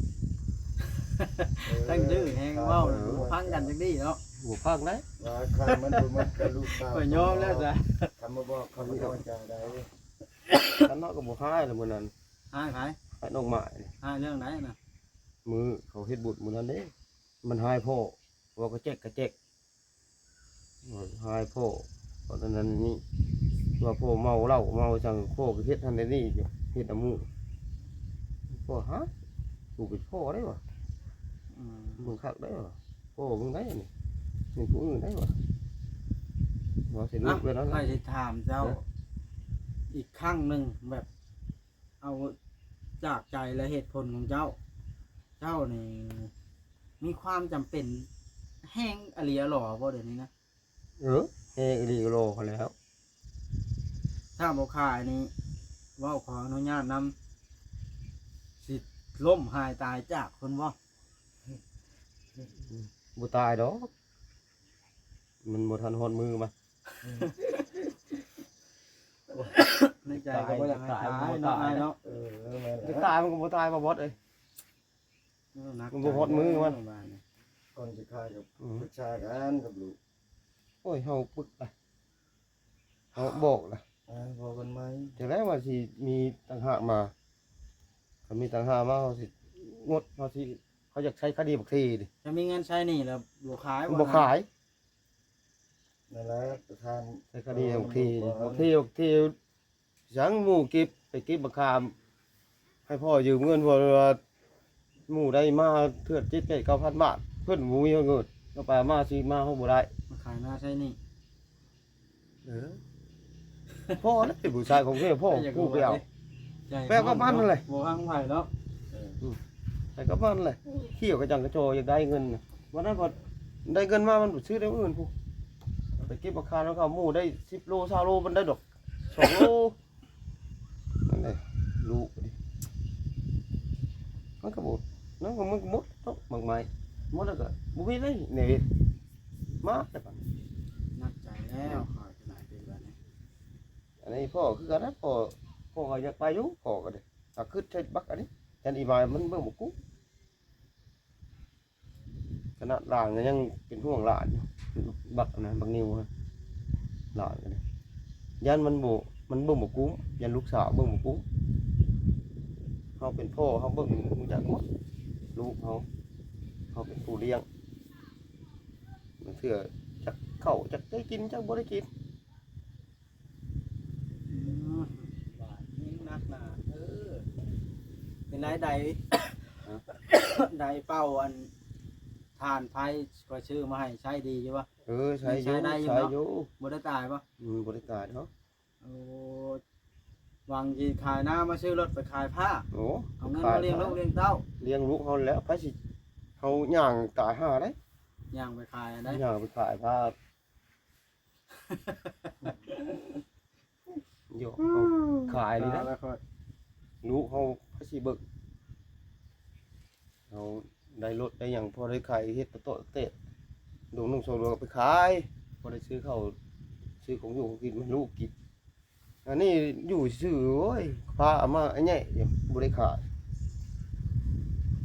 ເອີ ຕັ້ງດື້ແຮງເວົ້າ ເອີ ບໍ່ຟັງກັນຈັກດີ້ເນາະ. ບໍ່ຟັງເດ້ ວ່າຂາຍມັນບໍ່ໝົດກໍລູກສາວ ຂ້ອຍຍອມແລ້ວຊະ. ຄັນບໍ່ບອກເຂົາບໍ່ນ້ອຍໃຈໃດ໋. ຄັນເນາະກໍບໍ່ຮ້າຍລະມື້ນັ້ນ. ຮ້າຍໃຜ? ຮ້າຍນ້ອງໝາຍ. ຮ້າຍເລື່ອງໃດນະ? ມື້ເຂົາເຮັດບຸນມື້ນັ້ນເດ້ ມັນຮ້າຍພໍ່ ເວົ້າກະແຈກກະແຈກ ຮ້າຍພໍ່ ເພາະນັ້ນນີ້ ວ່າພໍ່ເມົາເຫຼົ້າເມົາຫຍັງ ພໍ່ກໍເຮັດຫັ້ນເຮັດນີ້ຢູ່ ເຮັດນຳໝູ່. ພໍ່ຫາ ກູເປັນພໍ່ໄດ້ຫວາ ອືມ ເບິ່ງຄັກໄດ້ຫວາ ພໍ່ເບິ່ງໄດ້ນີ້ ເປັນຜູ້ອື່ນໄດ້ຫວາ ເວົ້າໃສ່ລູກແບບນັ້ນ. ຂ້ອຍຊິຖາມເຈົ້າ ຮະ? ອີກຄັ້ງໜຶ່ງ ແບບ ເອົາຈາກໃຈ ແລະ ເຫດຜົນຂອງເຈົ້າ ເຈົ້ານີ້ມີຄວາມຈຳເປັນແຮງອີ່ຫຼີອີ່ຫຼໍບໍ່ດຽວນີ້ນະ? ເອີ ແຮງອີ່ຫຼີອີ່ຫຼໍຫັ້ນແຫຼ້ວ. ຖ້າບໍ່ຂາຍນີ້ ເວົ້າຂໍອະນຸຍາດນຳ ຊິລົ້ມຫາຍຕາຍຈາກພຸ້ນບໍ່? ບໍ່ຕາຍດອກ ມັນບໍ່ທັນຮອດມື້ມັນ. ໃນໃຈກໍບໍ່ຢາກໃຫ້ຕາຍເນາະ ເນາະ ອ້າຍເນາະ. ເອີ ແມ່ນແຫຼະ ຕາຍມັນກໍບໍ່ຕາຍ ບໍ່ບອດເອີຍ. ເອີ ໜັກ ມັນບໍ່ຮອດມື້ມັນ ກ່ອນຊິຂາຍກໍ ອືມ ປຶກສາກັນກັບລູກ. ໂອ້ຍ ເຮົາປຶກລະ ເຮົາບອກລະ ອ່າ ບອກກັນໃໝ່ ຈັ່ງໃດວ່າຊິມີຕ່າງຫາກມາ. ຄັນມີຕ່າງຫາກມາ ເຮົາຊິງົດ ເຮົາຊິ ເຮົາຢາກໃຊ້ຄະດີບັກເທເດ. ຖ້າມີເງິນໃຊ້ໜີ້ແລ້ວບໍ່ຂາຍ ບໍ່ຂາຍ. ນັ້ນແຫຼະປະທານ ໃຊ້ຄະດີບັກເທ ບັກເທ ບັກເທ ສັງໝູ່ເກັບ ໄປເກັບບັກຂາມ ໃຫ້ພໍ່ຢືມເງິນ ພໍ່ວ່າ ໝູ່ໄດ້ມາເທື່ອເຈັດແປດເກົ້າພັນບາດ ເພິ່ນບໍ່ມີເງິນ ເອົາໄປເອົາມາ ຊື້ມາເຮົາບໍ່ໄດ້ ມາຂາຍນາໃຊ້ໜີ້. ເອີ ພໍແລ້ວ ເປັນຜູ້ຊາຍຂອງເພິ່ນ ພໍຜູ້ໄປເອົາ ໃຈ ແປກັບມັນນັ້ນແຫຼະ ບໍ່ຟັງໃຜເນາະ. ເອີ ອືມ ໄປກັບມັນແຫຼະ ຂຽວກະຈັ່ງກະຈໍ ຢາກໄດ້ເງິນນະ ວັນນັ້ນພໍໄດ້ເງິນມາ ມັນໄປຊື້ແນວອື່ນພຸ້ນ ໄປເກັບມາຂາຍນຳເຂົາ ໝູ່ໄດ້ສິບໂລ ຊາວໂລ ມັນໄດ້ດອກສອງໂລ. ນັ້ນແຫຼະ ລູກ ມັນກະບໍ່ ນັ້ນກະມັນກະໝົດເນາະ ໝາກໄມ້ ໝົດແລ້ວກະບໍ່ມີແລ້ວແນວເຮັດ ມາແຕ່ບາດນີ້ ໜັກໃຈແລ້ວ ຂ້ອຍກະໄດ້ເປັນແບບນີ້. ອັນນີ້ພໍ່ຄືກັນນະ ພໍ່ ພໍ່ກະຢາກໄປຢູ່ ພໍ່ກະເດ້ ກະຄຶດໃສ່ບັກອັນນີ້ ຢ້ານອີ່ໝາຍມັນເບິ່ງບໍ່ກຸ້ມ. ຂະໜາດຫຼານກະຍັງເປັນຫ່ວງຫຼານຢູ່ ບັກອັນນັ້ນ ບັກນິວຫັ້ນ ຫຼານກະໄດ້ ຢ້ານມັນບໍ່ ມັນເບິ່ງບໍ່ກຸ້ມ ຢ້ານລູກສາວເບິ່ງບໍ່ກຸ້ມ. ເຮົາເປັນພໍ່ ເຮົາເບິ່ງຮູ້ຈັກໝົດ ລູກເຮົາ ເຮົາເປັນຜູ້ລ້ຽງ ບາງເທື່ອຈັກເຂົ້າ ຈັກໄດ້ກິນ ຈັກບໍ່ໄດ້ກິນ. ອືມ ບາດນີ້ໜັກໜາ ເອີ ເປັນໃດ ໄດ້ ຮະ ໄດ້ເປົ່າອັນຖ່ານໄຟຂ້ອຍຊື້ມາໃຫ້ໃຊ້ດີຢູ່ບໍ່? ເອີ ໃຊ້ຢູ່ ໃຊ້ໄດ້ຢູ່ ໃຊ້ ເນາະ ຢູ່ ບໍ່ໄດ້ຕາຍບໍ່? ອືມ ບໍ່ໄດ້ຕາຍດອກ. ໂອ້ ຫວັງຊິຂາຍນາມາຊື້ລົດໄປຂາຍພ້າ ໂອ້ ເອົາເງິນມາລ້ຽງລູກລ້ຽງເຕົ້າ ລ້ຽງລູກເຮົາແລ້ວ ໃຜຊິ ເຮົາຍ່າງຕາຍຫ່າໄດ໋ ຍ່າງໄປຂາຍໄດ໋ ຍ່າງໄປຂາຍພ້າ. ໂຍ ຂາຍນີ້ນະ ລູກເຮົາໃຜຊິເບິ່ງ ເຮົາໄດ້ລົດໄດ້ຫຍັງ ພໍໄດ້ຂາຍເຮັດຕະໂຕະຕະເຕະ ດົງນຸ່ງສອງດົງເອົາໄປຂາຍ ພໍໄດ້ຊື້ເຂົ້າຊື້ຂອງຢູ່ຂອງກິນໃຫ້ລູກກິນ. ອັນນີ້ຢູ່ຊື່ ໂອ້ຍ ພາເອົາມາແຍະຢູ່ ບໍ່ໄດ້ຂາຍ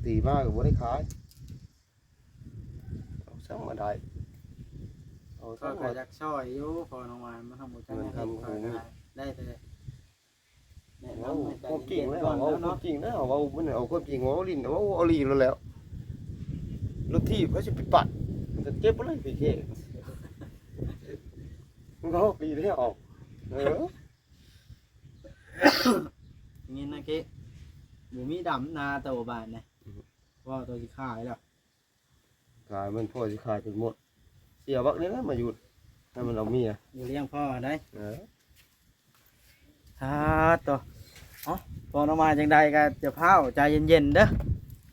ຕີມາກະບໍ່ໄດ້ຂາຍ. ເອົາຊັ້ນມາໄດ້ ເອົາຊັ້ນມາ ຂ້ອຍກະຢາກຊ່ອຍຢູ່ ພໍ່ນ້ອງວານ ມັນທຳບໍ່ຈັກແນວເຮັດ ຂ້ອຍກະໄດ້ແຕ່ແນະນຳໃຫ້ໃຈເຢັນໆກ່ອນເນາະ ເວົ້າຄວາມຈິງແລ້ວ ເວົ້າຄວາມຈິງແລ້ວ ເວົ້າຫຼິ້ນ ເວົ້າອີ່ຫຼີໂລດແລ້ວ ລົດຖີບໃຜຊິໄປປັດ ມັນກະເຈັບບໍ່ໄດ້ ເພເຄ ມັນກະເວົ້າອີ່ຫຼີແລ້ວ ເອີ ຍິນນະເກ ບໍ່ມີດຳນາໂຕບາດນີ້ ອືມ ເວົ້າໂຕຊິຂາຍແລ້ວ ຂາຍມັນພໍຊິຂາຍຈົນໝົດ ເສຍບັກນີ້ແຫຼະມາຢູ່ ໃຫ້ມັນເອົາເມຍ ຢູ່ລ້ຽງພໍ່ໄດ໋ ເອີ ສາທຸ ເອົ້າ ພໍ່ນ້ອງມາຍ ຈັ່ງໃດກະຢ່າຟ້າວ ໃຈເຢັນໆເດີ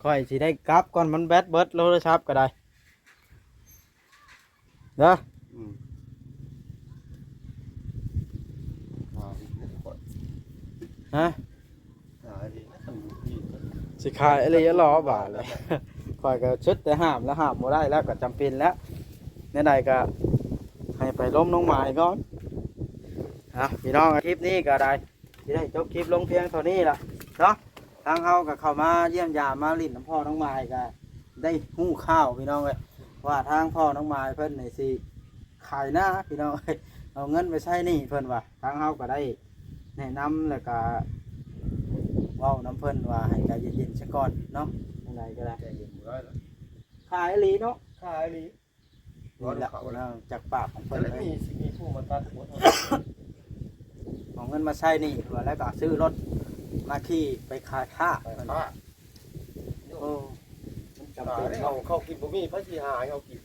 ຂ້ອຍຊິໄດ້ກັບກ່ອນ ມັນແບັດເບິດ ໂທລະສັບກະໄດ້ ເດີ ອືມ ຮະ ຊິຂາຍອີ່ຫຼີຫຼໍບາດນີ້ ຂ້ອຍກະສຸດແຕ່ຫ້າມແລ້ວ ຫ້າມບໍ່ໄດ້ແລ້ວ ກະຈຳເປັນແລ້ວ ແນວໃດກະໃຫ້ໄປລົມນ້ອງໝາຍກ່ອນ ອ່ະ ພີ່ນ້ອງ ຄລິບນີ້ກະໄດ້ ຊິໄດ້ຈົບຄລິບລົງພຽງເທົ່ານີ້ລະເນາະ ທາງເຮົາກະເຂົ້າມາຢ້ຽມຢາມມາຫຼິ້ນນຳພໍ່ນ້ອງໝາຍ ກະໄດ້ຮູ້ຂ່າວພີ່ນ້ອງເອີຍ ວ່າທາງພໍ່ນ້ອງໝາຍເພິ່ນນີ້ຊິຂາຍນາພີ່ນ້ອງເອີຍ ເອົາເງິນໄປໃຊ້ໜີ້ເພິ່ນວ່າ ທາງເຮົາກະໄດ້ແນະນຳ ແລ້ວກະເວົ້ານຳເພິ່ນວ່າໃຫ້ໃຈເຢັນໆຊະກ່ອນເນາະ ຈັ່ງໃດກະໄດ້ ໃຈເຢັນບໍ່ໄດ້ລະ ຂາຍອີ່ຫຼີເນາະ ຂາຍອີ່ຫຼີ ນີ້ແຫຼະ ຈາກປາກຂອງເພິ່ນເລີຍ ມີ ຊິມີຜູ້ມາຕັດຫົວ ເອົາເງິນມາໃຊ້ໜີ້ເພິ່ນ ແລ້ວກະຊື້ລົດມາຂີ່ໄປຂາຍພ້າ ໄປຂາຍພ້າ ໂອ້ ມັນຈຳເປັນເນາະ ເຮົາ ເຮົາກິນບໍ່ມີ ໃຜຊິຫາໃຫ້ເຮົາກິນ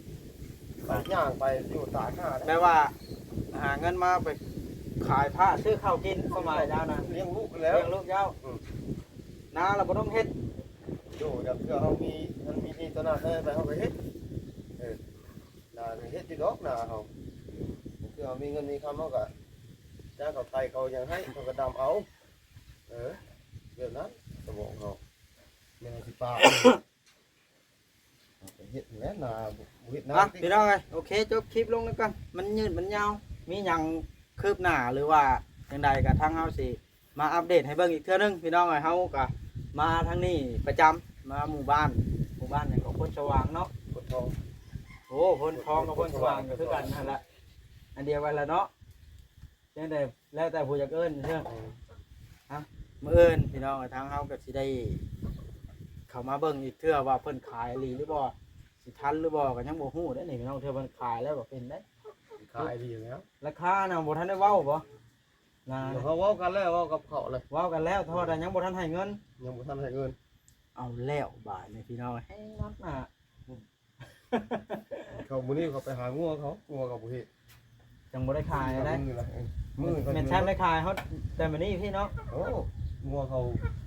ໄປຍ່າງໄປຢູ່ຕາກໜ້າ ແບບວ່າຫາເງິນມາໄປຂາຍພ້າ ຊື້ເຂົ້າກິນ ປະມານນັ້ນນະ ລ້ຽງລູກຫັ້ນແຫຼ້ວ ລ້ຽງລູກເຈົ້າ ອືມ ນາລະບໍ່ຕ້ອງເຮັດ ໂດຍ ຢ່າງເທື່ອເຮົາມີ ມັນມີໜີ້ຕໍ່ໜ້າໃຊ້ໄປ ເຮົາກະເຮັດ ເອີ ນາກະເຮັດຢູ່ດອກນາເຮົາ ເພື່ອເຮົາມີເງິນມີຄຳ ເຮົາກະຈ້າງເຂົາໄຖເຂົາຫຍັງໃຫ້ ເຂົາກະດຳເອົາ ເອີ ແບບນັ້ນ ສະໝອງເຮົາ ແມ່ນເຮົາຊິປາກ ເຮົາກະເຮັດແຫຼະນາ ບໍ່ເຮັດນາ ອ່ະ ຕິ ພີ່ນ້ອງເອີຍ ໂອເຄ ຈົບຄລິບລົງແລ້ວກ່ອນ ມັນຍືດມັນຍາວ ມີຫຍັງຄືບໜ້າ ຫຼືວ່າຈັ່ງໃດກະທາງເຮົາຊິ ມາອັບເດດໃຫ້ເບິ່ງອີກເທື່ອໜຶ່ງພີ່ນ້ອງເອີຍ ເຮົາກະມາທາງນີ້ປະຈຳ ມາໝູ່ບ້ານ ໝູ່ບ້ານຫຍັງກະ ໂພນສະຫວ່າງເນາະ ໂພນທອງ ໂອ້ ໂພນທອງກັບໂພນສະຫວ່າງກະຄືກັນຫັ້ນແຫຼະ ອັນດຽວກັນແຫຼະເນາະ ຈັ່ງໃດແລ້ວແຕ່ຜູ້ຢາກເອີ້ນເດີ ອືມ ຮະ ມື້ອື່ນພີ່ນ້ອງເອີຍ ທາງເຮົາກະຊິໄດ້ເຂົ້າມາເບິ່ງອີກເທື່ອວ່າເພິ່ນຂາຍອີ່ຫຼີຫຼືບໍ່ ຊິທັນຫຼືບໍ່ກະຍັງບໍ່ຮູ້ເດ້ນີ້ພີ່ນ້ອງ ເທື່ອເພິ່ນຂາຍແລ້ວກະເປັນເດ້ ຂາຍດີແລ້ວ ລາຄານະບໍ່ທັນໄດ້ເວົ້າບໍ່? ນາ ເຮົາເວົ້າກັນແລ້ວ ເວົ້າກັບເຂົາແລ້ວ ເວົ້າກັນແລ້ວ ເທົ່າໃດຍັງບໍ່ທັນໃຫ້ເງິນ ຍັງບໍ່ທັນໃຫ້ເງິນ ເອົາແລ້ວບາດນີ້ພີ່ນ້ອງ ແຮງໜັກໜາ ເຂົາມື້ນີ້ເຂົາໄປຫາງົວເຂົາ ງົວເຂົາບໍ່ເຮັດ ຍັງບໍ່ໄດ້ຂາຍ ໄດ້ ມື້ລະເອີ ມື້ ແມ່ນຊັ້ນໄດ້ຂາຍຮອດແຕ່ມື້ນີ້ພີ້ເນາະ ໂອ້ ງົວເຂົາ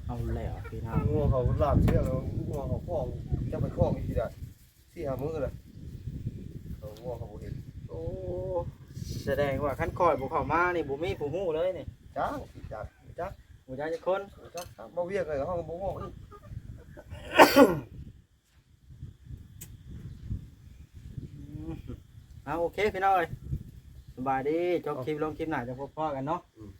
ເອົາແລ້ວພີ່ນ້ອງ ງົວເຂົາຫຼາມເຊືອກແລ້ວ ງົວເຂົາຄອງ ຈະໄປຄອງອີກທີໃດ ສີ່ຫ້າມື້ລະ ເຂົາງົວເຂົາບໍ່ເຮັດ ໂອ້ ສະແດງວ່າຄັນຂ້ອຍບໍ່ເຂົ້າມານີ້ບໍ່ມີຜູ້ຮູ້ເລີຍນີ້ ຈັກ ຈັກ ຈັກ ບໍ່ຈັກຈັກຄົນ ຈັກ ບໍ່ວຽກເລີຍ ເຮົາບໍ່ເວົ້າອີກ ເອົາ ໂອເຄພີ່ນ້ອງເອີຍ ສະບາຍດີ ຈົບຄລິບລົງຄລິບໜ້າຈັ່ງພົບພໍ້ກັນເນາະ ອືມ